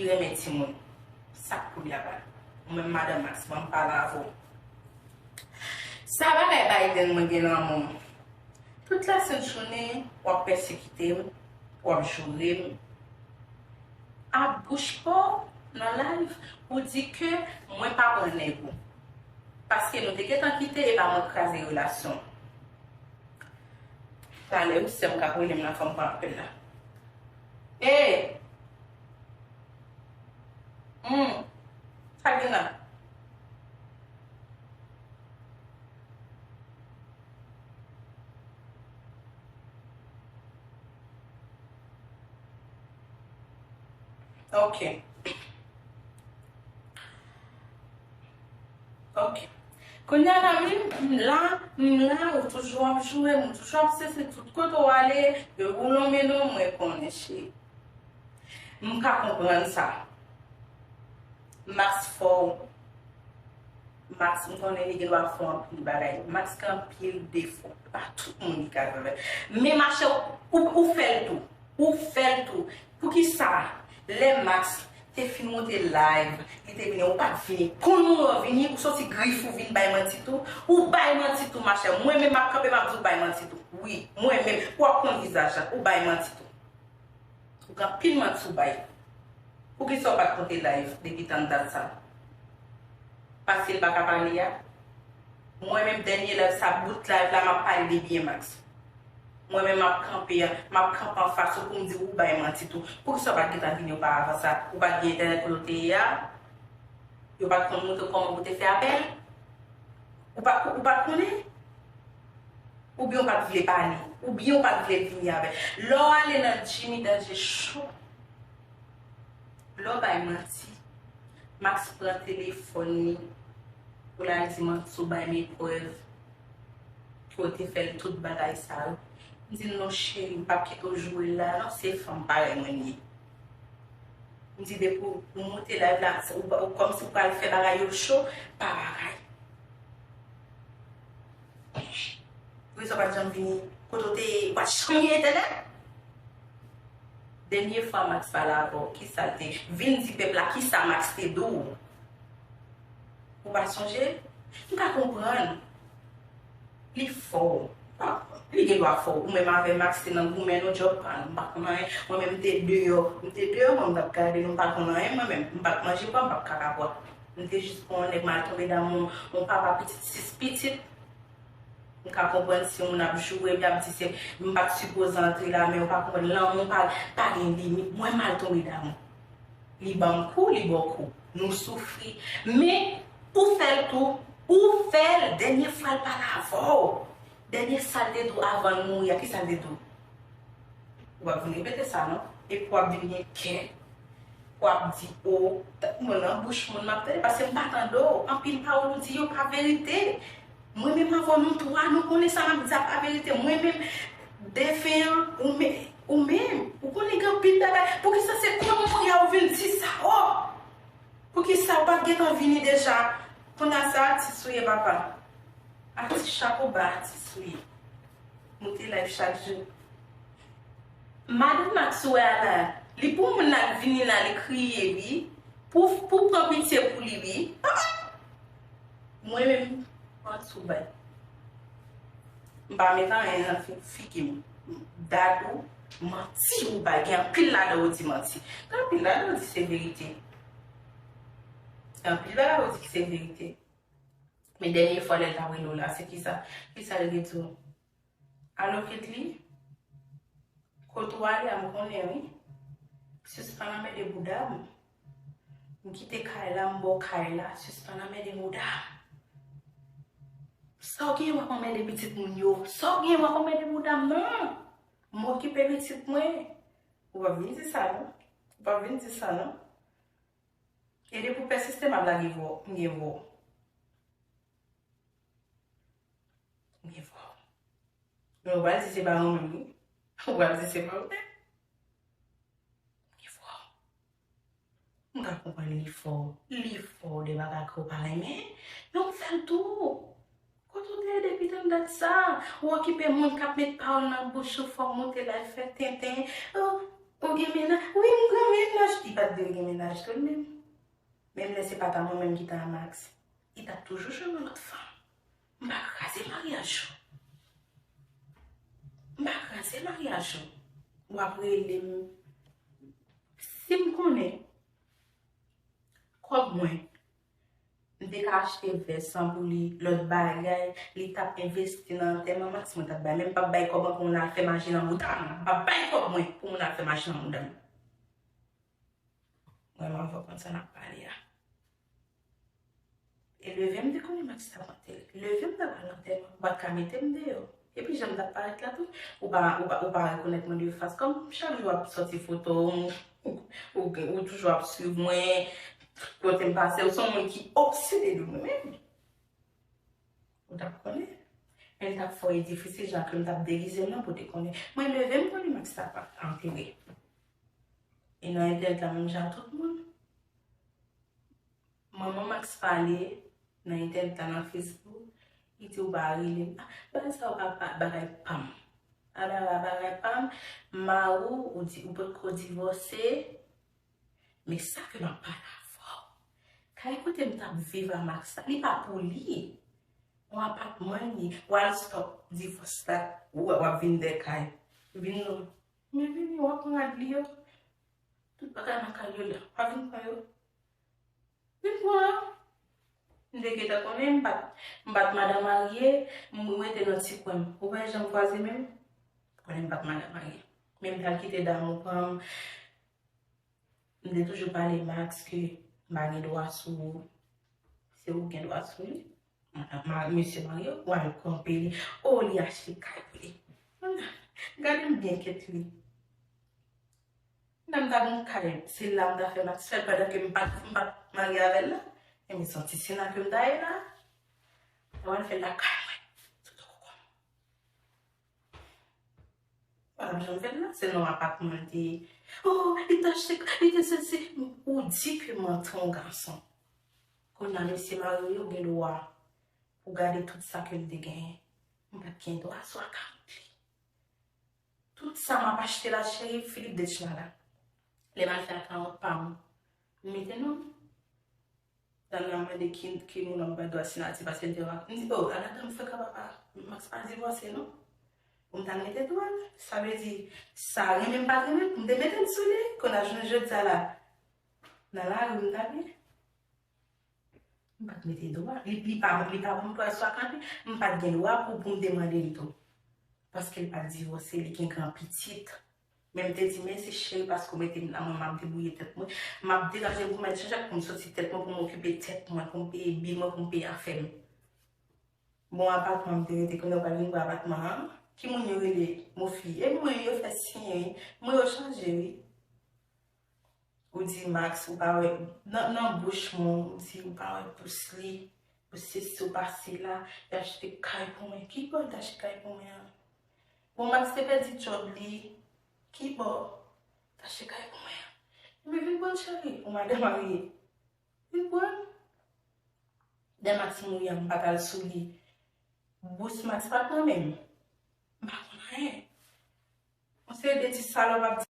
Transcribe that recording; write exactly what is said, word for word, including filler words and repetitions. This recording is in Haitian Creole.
Li renmen timoun. Sa k pou li a pa l. Ou menm madan Max, ban m pale avè w. Sa bagay Biden mwen gen nan men w. Tout lasent jounen, w ap pèsekite m, w ap joure m. A bouch pa w nan live, ou di ke mwen pa pran nèg ou. Paske nou te gentan kite, e pa mwen k kraze relasyon. Talè wi, sè m k ap rele m nan, fò m pran apèl la. Ey! Hmm. Sa gen la? Ok. Ok. Kounye a la, m, m la, m la, ou toujou ap joure m, ou toujou ap sesi, tout kote w ale, yo boule w men non, mwen konnen, cheri. M ka konprann sa. Max fò. Max, m konnen li gen dwa fè anpil bagay. Max gen anpil defo. Pa tout moun ki ka viv avè l. Men machè, ou, ou fè l tou. Ou fè l tou. Poukisa? Lè Max te fin monte live, li te vini, ou pa t vini. Konn moman w vini, ou soti grif ou vin bay manti tou. Ou bay manti tou, machè. Mwen menm m ap kanpe, m ap di w bay manti tou. Wi, mwen menm. W ap konn vizaj la. Ou bay manti tou. Ou gen anpil manti ou bay. Poukisa w pa t monte live depi tann dat sa? Paske l pa ka pale a? Mwen menm, dènye live sa, bout live la, m ap pale de byen Max. Mwen menm, m ap kanpe, m ap kanpe anfas ou pou m di w ou bay manti tou. Poukisa w pa t gentan vini oparavan sa? Ou pa t gen entènèt kote w te ye a? Yo pa t konn montre w kòman pou w te fè apèl? Ou pa, ou pa t konnen? Oubyen w pa t vle pale? Oubyen w pa t vle vini avè l? Lè w ale nan Jimmy Danje Show, lè w bay manti, Max pran telefòn li pou l al di manti w bay m eprèv, ke w te fè l tout bagay sa yo. M di l, non cheri, m p ap kite w joure l la non, se fanm parèy mwen l ye. M di depi w moute live la, ou, ou kòmsi w pral fè bagay yo cho, pa bagay. Rezon pa t janm vini. Kote w te ye, ou pa t janm gen entènèt? Dènye fwa Max pale avè w, kisa l te, vin di pèp la kisa Max te di w. Ou pa sonje? M ka konprann. Li fò. Li gen dwa fò. Ou menm avè Max te nan goumen nou, djòb pa nou. M pa konn anyen. Mwen menm m te deyò. M te deyò, mwen m t ap gade nou, m pa konn anyen mwen menm. M pa t manje pwa, m pa t kaka pwa. M te jis pran yon nèg, m al tonbe damou yon papa pitit, sis pitit. M ka konprann si yon moun ap joure m, y ap di se, m pa t sipoze antre la, men ou pa konprann, lanmou pa, pa gen limit. Mwen m al tonbe damou. Li ban m kou, li ba w kou. Nou soufri. Men, ou fè l tou. Ou fè l. Dènye fwa l pale avè w. Dènye sa l te di w avan l mouri a, kisa l te di w? Ou p ap vin repete sa, non. Epi w ap vin gen kè. W ap di, o, mwen nan bouch moun m ap tande, paske m pa tande w. Anpil pawòl ou di yo pa verite. Mwen menm avè w, nou twa, nou konnen sa m ap di a pa verite. Mwen menm, defen an, ou menm, ou menm, ou konnen gen anpil bagay. Poukisa se kounye a ou vin di sa? O! Poukisa ou pa t gentan vini deja? Kounye a sa atis ou ye, papa. Atis, chapo ba atis ou ye. Moute live chak jou. Madan Max ou wè a la, li pou moun nan vini la, li kriye, wi. Pou, pou pran pitye pou li, wi. Ah! Mwen menm, manti ou bay. M pa met anyen nan fi-, figi m. Dat ou, manti ou bay. Gen anpil ladan ou di manti. Gen anpil ladan ou di se verite. Gen anpil bagay ou di ki se verite. Men dènye fwa lè l t ap rele w la, se kisa? Kisa l te di w? Alo, Ketly? Kote w ale a, m konnen, wi. Sispann anmède bouda m. M kite kay la, m ba w kay la. Sispann anmède bouda m. Sa w genyen w ap anmède pitit moun yo? Sa w genyen w ap anmède bouda m, non? M okipe pitit mwen. Ou p ap vin di sa, non. Ou p ap vin di sa, non. E depi w pèsiste, m ap lage vò, m gen vò. M gen vò. Men ou pral di se pa ou menm, wi. Ou pral di se pa ou menm. M gen vò. M ka konprann li fò. Li fò de bagay ke w pa renmen. Men ou fè l tou. Kote w te ye depi tann dat sa? Ou okipe moun k ap met pawòl nan bouch ou, fò w monte la, fè tenten. Oh, Ou gen mennaj? Wi, m gen mennaj. Li pa t dwe gen mennaj tou l menm. Menm lè se pa ta mwen menm ki ta a Max, li t ap toujou jwenn yon lòt fanm. M pa kraze maryaj ou. M pa kraze maryaj ou. W ap rele m. Si m konnen kòb mwen, m te ka achte vès lan pou li, lòt bagay, li t ap envesti nan antèman Max, mwen t ap bay. Men m p ap bay kòb mwen pou moun al fè maji nan bouda m. M p ap bay kòb mwen pou moun al fè maji nan bouda m. Mwen menm avè w konn sa n ap pale a. E leve m te konnen Max t ap antere. Leve m ta pral antèman. Ou pa t ka mete m deyò. Epi jan m t ap parèt la tou, ou pa, ou pa, ou pa rekonèt mwen de fas. Kòm chak jou w ap sòti foto, ou, ou, ou toujou ap swiv mwen, kote m pase, ou se yon moun ki obsede de mwen menm. Ou t ap konnen. Men l t ap fò e difisil jan ke m t ap degize m nan pou te konnen. Mwen leve m konnen Max t ap antere. E nan entènèt la menm jan ak tout moun. Manman Max pale nan entènèt la, nan Facebook, li di ou pa rele m. Ah, bagay sa yo pa, pa bagay pa m. A bagay, bagay pa m, mari w, ou di, ou potko divòse. Men sa ke m ap pale avè w. Kay kote m t ap viv a Max la, li pa pou li. Yon apatman li, w al stop divòs la, ou wè w ap vin dèyè kay. Vin non. Men vini, w ap pran rad li yo. Tout bagay nan kay yo la. Pa vin pran yo. Vin pran yo. M te gentan konnen m pa t, m pa t madan marye, m rete nan ti kwen m. Ou wè jan m kwaze men m? Konnen m pa t madan marye. Men m t al kite damou pran m. M te toujou pale Max ke m pa gen dwa sou ou. Se ou ki gen dwa sou li. Ma, ma, mesye marye, ou al kanpe li. O, li achte kay pou li. Gade m byen kèt li. Nan m ta gen yon kay, se la m ta fè Max fè l pandan ke m pa, m pa marye avè l la. Ebyen, se yon ti sena ke m ta ye la. Mwen fè l lakay mwen. Sou toko kò m. Wala jan m fè l la, se nan yon apatman l te ye. Oh, li te achte, li te sesi. Ou di ke m antre yon gason. Kounye a, mesye marye yo gen dwa pou gade tout sa ke l te genyen. M pa t gen dwa sou akawont li. Tout sa m ap achte la, cheri, Philippe Dechna la. Lè m al fè akawont pa m, m mete non m. Dam nan mande ki, ki moun ap bay dwa sinati paske l te wak. M di, oh, ala dam fèk ap papa. Max pa divòse, non. Pou m ta mete dwa l. Sa vle di, sa renmen m pa renmen, pou m te mete l sou li. Kounye a jounen jodi a la, nan lari m ta byen. M pa t mete dwa. Li, li pa, li pa ban m dwa sou akawont li. M pa t gen dwa pou, pou m te mande l tou. Paske l pa t divòse, li gen gran pitit. Men m te di, mèsi cheri, paske w mete m la, mwen m ap debouye tèt mwen. M ap degaje m pou m al chanje pou m soti tèt mwen, pou m okipe tèt mwen, pou m peye bil mwen, pou m peye afè m. Bon, apatman m te rete, kounye a w pral vin pran apatman an. Ki moun yo rele, mofi? E mwen yo fè siyen, wi. Mwen yo chanje, wi. Ou di Max, ou pa wè, nan, nan bouch mwen, ou di ou pa wè bous li, ou sesi, ou pa sela, li achte kay pou mwen. Ki bò l t achte kay pou mwen an? Bon, Max te pèdi djòb li. Ki bò? T achte kay pou mwen an. Ebyen vin pran l cheri, ou madan marye. Vin pran l. Lè Max mouri an, m pa t al sou li. Bous Max pa t nan men m. M pa konn anyen. Yon seri de ti salòp ap di